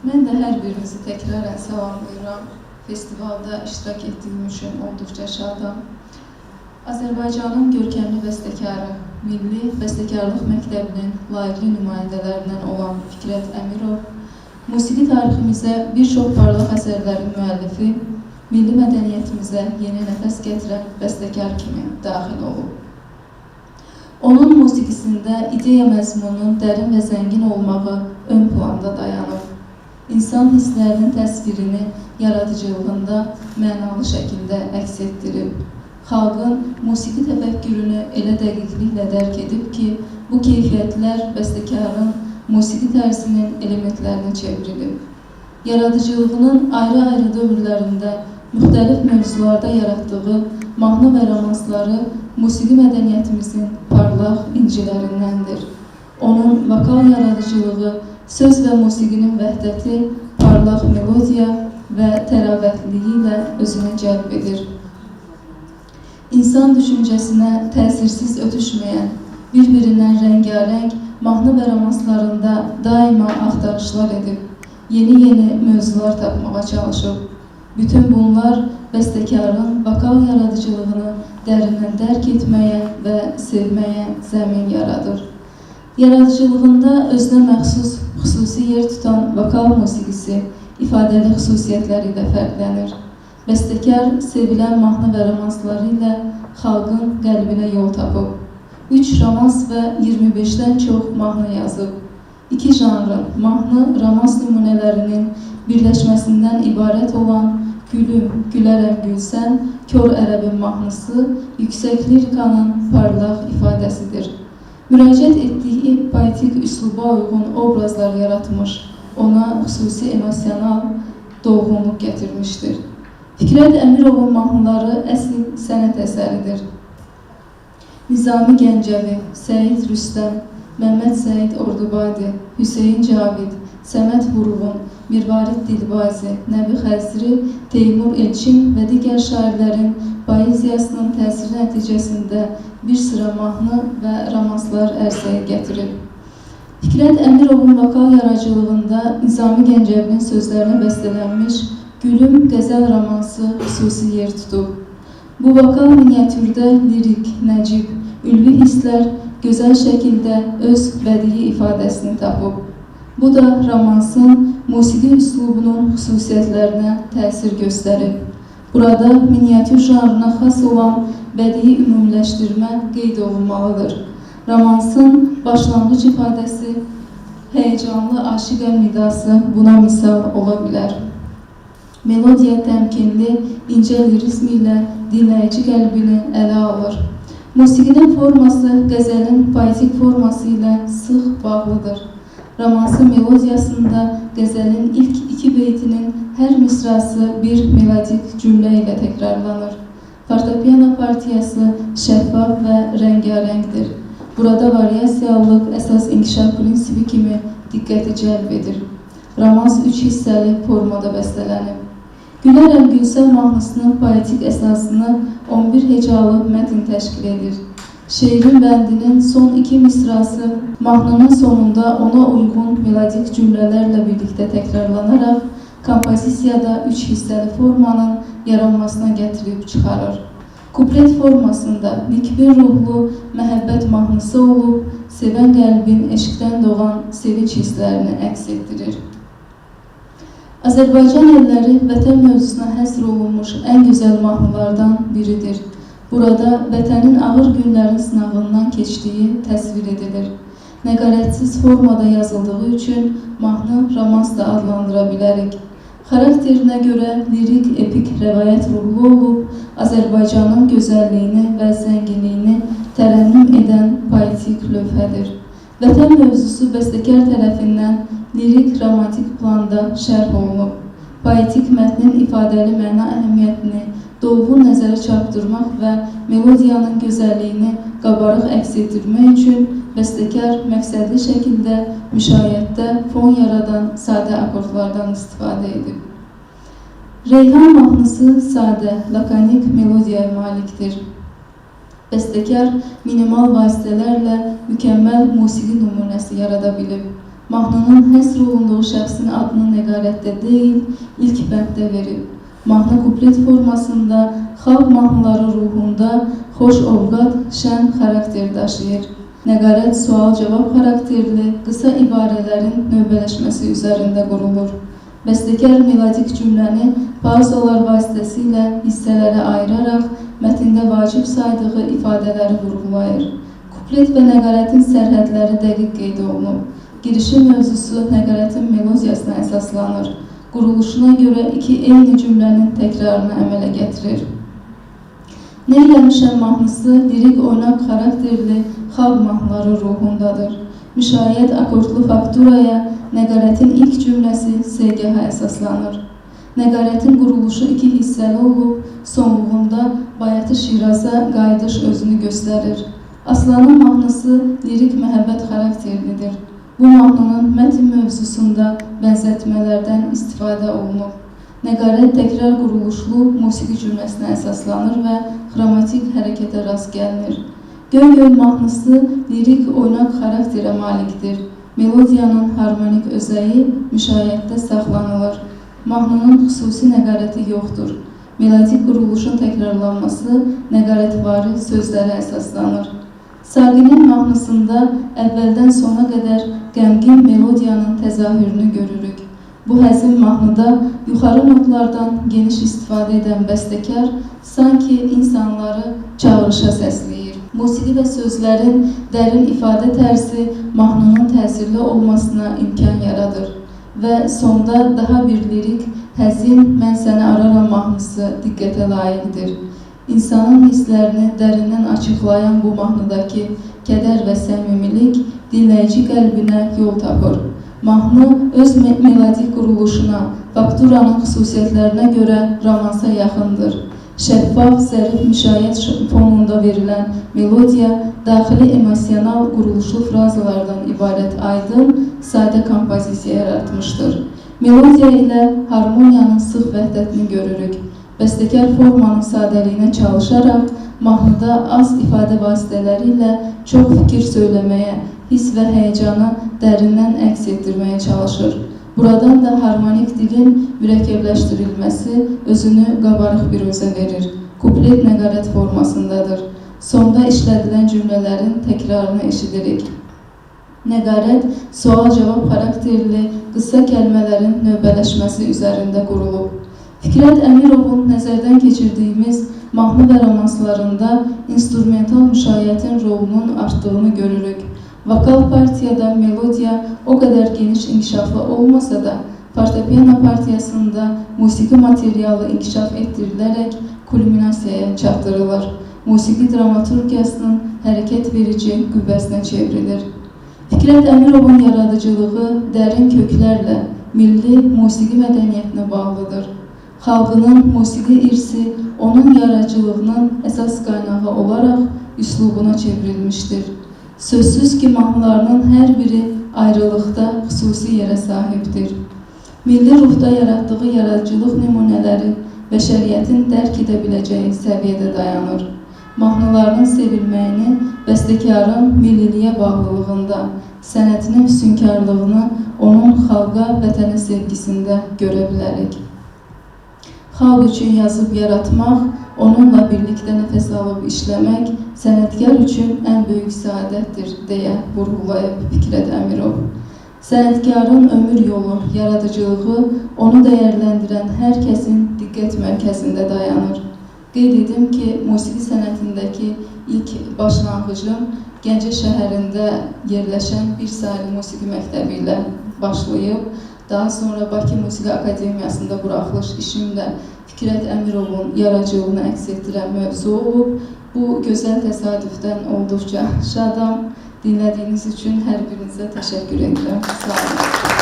Mən də hər birinizi təkrarən salamlayıram. Festivalda iştirak etdiyim üçün olduqca şadam. Azərbaycanın görkəmli bəstəkarı, Milli Bəstəkarlıq Məktəbinin layiqli nümayəndələrindən olan Fikrət Əmirov, musiqi tariximizə bir çox parlaq əsərlərin müəllifi, milli mədəniyyətimizə yeni nəfəs gətirən bəstəkar kimi daxil olub. Onun musiqisində ideya məzmununun dərin və zəngin olmağı ön planda dayanıb. İnsan hisslərinin təsvirini yaradıcılığında mənalı şəkildə əks etdirib. Xalqın musiqi təfəkkürünü elə dəqiqliklə dərk edib ki, bu keyfiyyətlər bəstəkarın musiqi tərzinin elementlərinə çevrilib. Yaradıcılığının ayrı-ayrı dövrlərində müxtəlif mövzularda yaratdığı mahnı və romansları musiqi mədəniyyətimizin parlaq incilərindəndir. Onun vokal yaradıcılığı, söz və musiqinin vəhdəti, parlaq melodiya və təravətliliyi ilə özünə cəlb edir. İnsan düşüncəsinə təsirsiz ötüşməyən, bir-birindən rəngarəng mahnı və romanslarında daima axtarışlar edib, yeni-yeni mövzular tapmağa çalışıb. Bütün bunlar bəstəkarın vokal yaradıcılığını dərindən dərk etməyə və sevməyə zəmin yaradır. Yaradıcılığında özünə məxsus xüsusi yer tutan vokal musiqisi ifadəli xüsusiyyətləri ilə fərqlənir. Bəstəkar sevilən mahnı və romansları ilə xalqın qəlbinə yol tapıb. 3 romans və 25-dən çox mahnı yazıb. İki janrın, mahnı, romans nümunələrinin birləşməsindən ibarət olan Gülüm, Gülərəm Gülsən, Kor Ərəbin mahnısı yüksək lirikanın parlaq ifadəsidir. Müraciət etdiyi poetik üsluba uyğun obrazlar yaratmış, ona xüsusi emosional dolğunluq gətirmişdir. Fikrət Əmirovun mahnıları əsl sənət əsəridir. Nizami Gəncəvi, Səid Rüstəm, Məmməd Səid Ordubadi, Hüseyn Cavid, Səməd Vurğun, Mirvarid Dilbazi, Nəbi Xəzri, Teymur Elçin və digər şairlərin poeziyasının təsiri nəticəsində bir sıra mahnı və romanslar ərsəyə gətirib. Fikrət Əmirovun vokal yaradıcılığında Nizami Gəncəvinin sözlərinə bəstələnmiş Gülüm qəzəl romansı xüsusi yer tutub. Bu vokal miniatürdə lirik, nəcib, ülvi hisslər gözəl şəkildə öz bədii ifadəsini tapıb. Bu da romansın musiqi üslubunun xüsusiyyətlərinə təsir göstərib. Burada miniatür janrına xas olan bədii ümumiləşdirmə qeyd olunmalıdır. Romansın başlanğıc ifadəsi, həyəcanlı aşiqəm nidası buna misal ola bilər. Melodiya təmkinli, incə lirizmi ilə dinləyici qəlbini ələ alır. Musiqinin forması qəzəlin poetik forması ilə sıx bağlıdır. Romansın melodiyasında qəzəlin ilk iki beytinin hər misrası bir melodik cümlə ilə təkrarlanır. Fortepiano partiyası şəffaf və rəngarəngdir. Burada variasiyalılıq əsas inkişaf prinsipi kimi diqqəti cəlb edir. Romans üç hissəli formada bəstələnib. Gülərəm Gülsən mahnısının poetik əsasını 11 hecalı mətn təşkil edir. Şeirin bəndinin son iki misrası mahnının sonunda ona uyğun melodik cümlələrlə birlikdə təkrarlanaraq kompozisiyada üç hissəli formanın yaranmasına gətirib çıxarır. Kuplet formasında nikbin ruhlu məhəbbət mahnısı olub, sevən qəlbin eşqdən doğan sevinç hisslərini əks etdirir. Azərbaycan elləri vətən mövzusuna həsr olunmuş ən gözəl mahnılardan biridir. Burada vətənin ağır günlərin sınağından keçdiyi təsvir edilir. Nəqarətsiz formada yazıldığı üçün mahnı romans da adlandıra bilərik. Xarakterinə görə lirik, epik rəvayət ruhlu olub, Azərbaycanın gözəlliyini və zənginliyini tərənnüm edən poetik lövhədir. Vətən mövzusu bəstəkar tərəfindən lirik, romantik planda şərh olunub. Poetik mətnin ifadəli məna əhəmiyyətini dolğun nəzərə çarpdırmaq və melodiyanın gözəlliyini qabarıq əks etdirmək üçün bəstəkar məqsədli şəkildə müşayiətdə fon yaradan sadə akordlardan istifadə edib. Reyhan mahnısı sadə, lakonik melodiyaya malikdir. Bəstəkar minimal vasitələrlə mükəmməl musiqi nümunəsi yarada bilib. Mahnının həsr olunduğu şəxsin adını nəqarətdə deyil, ilk bənddə verib. Mahnı kuplet formasında, xalq mahnıları ruhunda xoş ovqat, şən xarakter daşıyır. Nəqarət sual-cavab xarakterli qısa ibarələrin növbələşməsi üzərində qurulur. Bəstəkar melodik cümləni pauzalar vasitəsilə hissələrə ayıraraq mətndə vacib saydığı ifadələri vurğulayır. Kuplet və nəqarətin sərhədləri dəqiq qeyd olunub. Girişim mövzusu nəqarətin melodiyasına əsaslanır. Quruluşuna görə iki eyni cümlənin təkrarını əmələ gətirir. Neyləmişəm mahnısı lirik oynaq xarakterli xalq mahnıları ruhundadır. Müşayiət akordlu fakturaya nəqarətin ilk cümləsi segəha əsaslanır. Nəqarətin quruluşu iki hissəli olub, sonluğunda Bayatı Şiraza qayıdış özünü göstərir. Aslanın mahnısı lirik məhəbbət xarakterlidir. Bu mahnının mətn mövzusunda bənzətmələrdən istifadə olunub. Nəqarət təkrar quruluşlu musiqi cümləsinə əsaslanır və xromatik hərəkətə rast gəlinir. Göy-göy mahnısı lirik oynaq xarakterə malikdir. Melodiyanın harmonik özəyi müşayiətdə saxlanılır. Mahnının xüsusi nəqarəti yoxdur. Melodik quruluşun təkrarlanması nəqarətvari sözlərə əsaslanır. Saqinin mahnısında əvvəldən sona qədər qəmgin melodiyanın təzahürünü görürük. Bu həzin mahnıda yuxarı notlardan geniş istifadə edən bəstəkar sanki insanları çağırışa səsləyir. Musiqi və sözlərin dərin ifadə tərzi mahnının təsirli olmasına imkan yaradır. Və sonda daha bir lirik həzin Mən səni araram mahnısı diqqətə layiqdir. İnsanın hisslərini dərindən açıqlayan bu mahnıdakı kədər və səmimilik dinləyici qəlbinə yol tapır. Mahnı öz melodik quruluşuna, fakturanın xüsusiyyətlərinə görə romansa yaxındır. Şəffaf, zərif müşayiət fonunda verilən melodiya daxili emosional quruluşlu frazalardan ibarət aydın, sadə kompozisiya yaratmışdır. Melodiya ilə harmoniyanın sıx vəhdətini görürük. Bəstəkar formanın sadəliyinə çalışaraq mahnıda az ifadə vasitələri ilə çox fikir söyləməyə, hiss və həyəcanı dərindən əks etdirməyə çalışır. Buradan da harmonik dilin mürəkkəbləşdirilməsi özünü qabarıq bir özə verir. Kuplet nəqarət formasındadır. Sonda işlədilən cümlələrin təkrarını eşidirik. Nəqarət sual-cavab xarakterli qısa kəlmələrin növbələşməsi üzərində qurulub. Fikrət Əmirovun nəzərdən keçirdiyimiz mahnı və romanslarında instrumental müşayiətin rolunun artdığını görürük. Vokal partiyada melodiya o qədər geniş inkişaflı olmasa da, fortepiano partiyasında musiqi materialı inkişaf etdirilərək kulminasiyaya çatdırılır. Musiqi dramaturgiyasının hərəkət verici qüvvəsinə çevrilir. Fikrət Əmirovun yaradıcılığı dərin köklərlə milli musiqi mədəniyyətinə bağlıdır. Xalqının musiqi irsi onun yaradıcılığının əsas qaynağı olaraq üslubuna çevrilmişdir. Sözsüz ki, mahnılarının hər biri ayrılıqda xüsusi yerə sahibdir. Milli ruhda yaratdığı yaradıcılıq nümunələri bəşəriyyətin dərk edə biləcəyi səviyyədə dayanır. Mahnılarının sevilməyini bəstəkarın milliliyə bağlılığında, sənətinin füsunkarlığını onun xalqa, vətənə sevgisində görə bilərik. Xalq üçün yazıb yaratmaq, onunla birlikdə nəfəs alıb işləmək sənətkar üçün ən böyük səadətdir, deyə vurğulayıb Fikrət Əmirov. Sənətkarın ömür yolu, yaradıcılığı onu dəyərləndirən hər kəsin diqqət mərkəzində dayanır. Qeyd edim ki, musiqi sənətindəki ilk başlanğıcım Gəncə şəhərində yerləşən bir saylı musiqi məktəbi ilə başlayıb. Daha sonra Bakı Musiqi Akademiyasında buraxılış işim də Fikrət Əmirovun yaradıcılığını əks etdirən mövzu olub. Bu gözəl təsadüfdən olduqca şadam. Dinlədiyiniz üçün hər birinizə təşəkkür edirəm. Sağ olun.